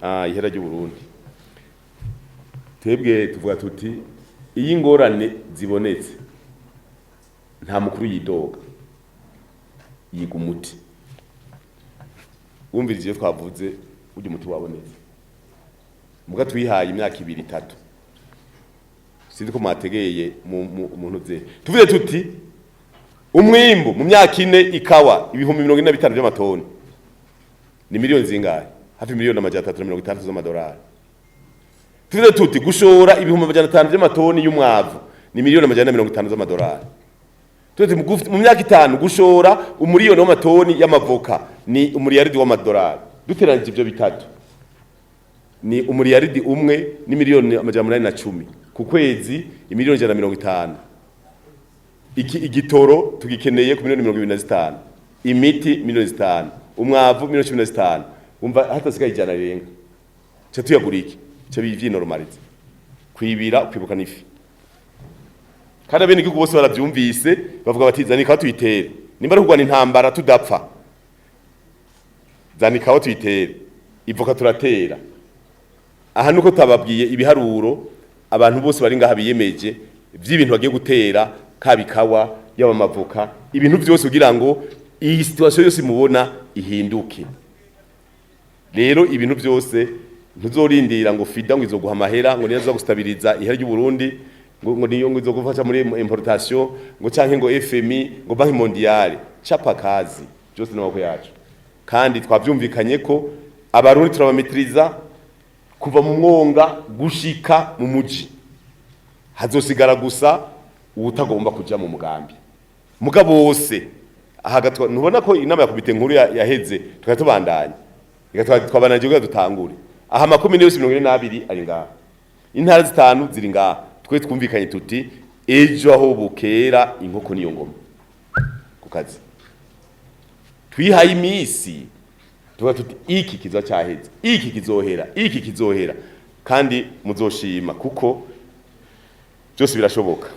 Ah, ihera ry'u Burundi, twebwe tuvuga tuti iyo ingorane zibonetse, nta mukuru yidoga, yiga umuti. Wumvirije iyo twavuze, urya umuti wabonetse, muga twihaye imyaka 2, 3. Sinzi ko mwategeye mu ntuze. Tuvuze tuti umwimbu mu myaka 4, ikawa 45,000 by'amatoni, ni miliyoni zingahe? Hafi 360,000,000 z'amadolari. Tuvuze tuti gushora 500,000 by'amatoni y'umwavu ni 450,000,000 z'amadolari. Tuvuze mu myaka 5 gushora 1,000,000 w'amatoni y'amavoka ni 1 miliyaridi w'amadolari. Duteranije ibyo bitatu ni 1,810,000,000 ku kwezi, 150,000,000. Iki igitoro tugikeneye ku 25,000,000, imiti 5,000,000, umwavu 15,000,000. Umva, hatasigaye 100 rirenga, ca tuyagura iki? Ca bivyinormalize kwibira kwibuka n'ifi. Kandi abene igihugu bose baravyumvise, bavuga bati zana ikawa tuyitere, nimba ari kurwana intambara tudapfa, zana ikawa tuyitere, ivoka turatera. Aha nuko tababwiye ibiharuro, abantu bose bari ngaha biyemeje vy'ibintu bagiye gutera, kaba ikawa, yaba amavoka, ibintu vyose, kugira ngo iyi situation yose mubona ihinduke. Rero ibintu byose ntuzorindira ngo FIDA ngo izoguha amahera, ngo niyo gustabiriza ihera ry'u Burundi, ngo niyo ngo izogufasha muri importation, ngo canke ngo FMI, ngo Banque mondiale. Chapa kazi, byose n'amaboko yacu. Kandi twavyumvikanye ko Abarundi turabametiriza kuva mu mwonga gushika mu muji. Hazosigara gusa uwutagomba kuja mu mugambi. Mugabo bose ahagatwa, ntubona ko inama ya komite nkuru yaheze, tukaba tubandanya. Reka twabananje kugira dutangure. Aha amakomine yose 42 ari ngaha, intara zitanu ziri ngaha. Twe twumvikanye tuti ejo aho bukera, inkoko niyo ngoma ku kazi. Twihaye imisi, tuvuga tuti iki kiza cyaheze, iki kizohera, iki kizohera, kandi muzoshima kuko byose birashoboka.